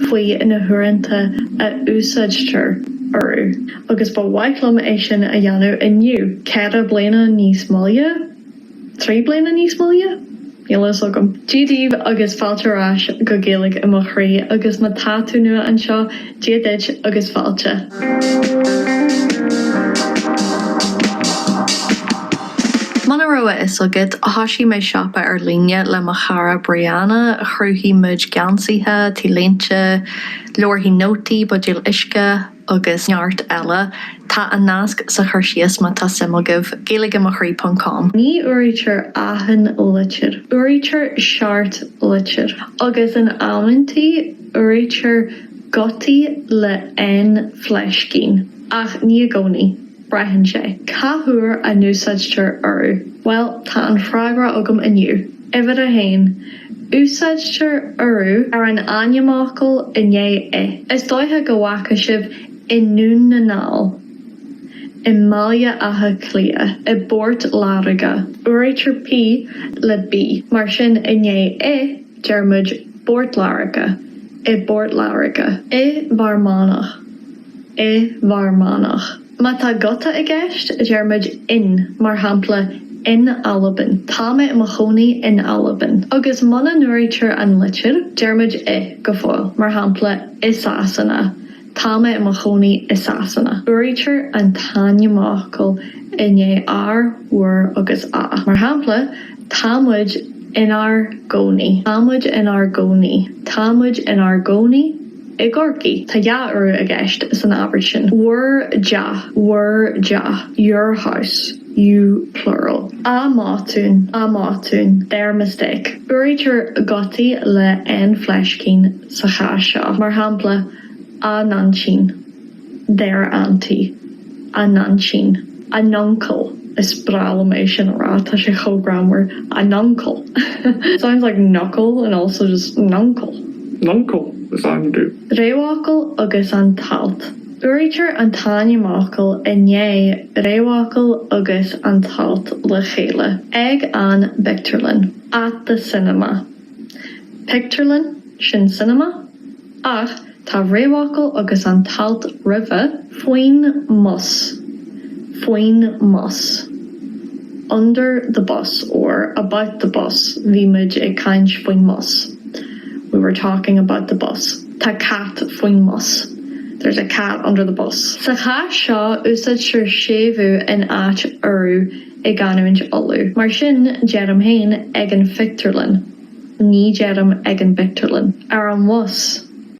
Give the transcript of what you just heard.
faoi na huaireanta a úsáidtear urú agus ba mhaith liom é sin a dhéanamh inniu, 4 bliana níos moille? 3 bliana níos moille? Níl a fhios agam. Dia daoibh agus fáilte ar ais go Gaeilge i mo chroí agus má tá tú nua anseo, Dia duit agus fáilte. Muna raibh a fhios agat, thoisigh mé siopa ar líne le mo chara Brianna, chruthaigh muid geansaithe, t-léinte, leabharthaí nótaí, buidéil uisce, agus neart eile. Tá an nasc sa chur síos má tá suim agaibh, gaeilgeimochroí ponc com. Ní úraítear achan litir. Úraítear seacht litir. Agus in amantaí úraítear gutaí le N fleiscín. Ach ní i gcónaí. Braitheann sé. Cá huair a n-úsáidtear urú? Bhuel, tá an freagra agam inniu. Uimhir a haon, Úsáidtear urú ar an ainmfhocal i ndiaidh i. Is dóiche go bhfaca sibh i nDún na nGall, i mBaile Átha Cliath, i bPort Láirge. Úraítear P le B, mar sin i ndiaidh i, deir muid bPort Láirge, i bPort Láirge. I bhFear Manach, i bhFear Manach. Má tá guta i gceist, deir muid in, mar shampla, in Albain, tá mé i mo chónaí in Albain. Agus muna n-úraítear an litir, deir muid i go fóill, mar shampla, i Sasana, tá mé i mo chónaí i Sasana. Úraítear an t-ainmfhocal i ndiaidh ár, bhur agus a. Mar shampla, tá muid inár gcónaí. Tá muid inár gcónaí. Tá muid inár gcónaí. i gCorcaigh. Tá dhá urú i gceist san abairt sin. Bhur dteach, bhur dteach, your house, you plural. A mbotún, a mbotún, their mistake. Úraítear gutaí le N fleiscín sa chás seo, mar shampla, a n-aintín. their auntie, a n-aintín, a n-uncail, is breá liom é sin a rá, tá sé chomh greannmhar, a n-uncail. Sounds like knuckle and also just nuncail. Nuncail is ainm domh. Réamhfhocal agus an t-alt. Úraítear an t-ainmfhocal i ndiaidh réamhfhocal agus an t-alt le chéile. Ag an bpictiúrlann. At the cinema. Pictiúrlann, sin cinema, ach tá réamhfhocal agus an t-alt roimhe, faoin mbus, faoin mbus, under the bus or about the bus, bhí muid ag caint faoin mbus, we were talking about the bus, tá cat faoin mbus, there's a cat under the bus. Sa chás seo, úsáidtear séimhiú in áit urú i gcanúint Uladh. Mar sin, deirim féin, ag an phictiúrlann. Ní deirim ag an bpictiúrlann. Ar an bhus.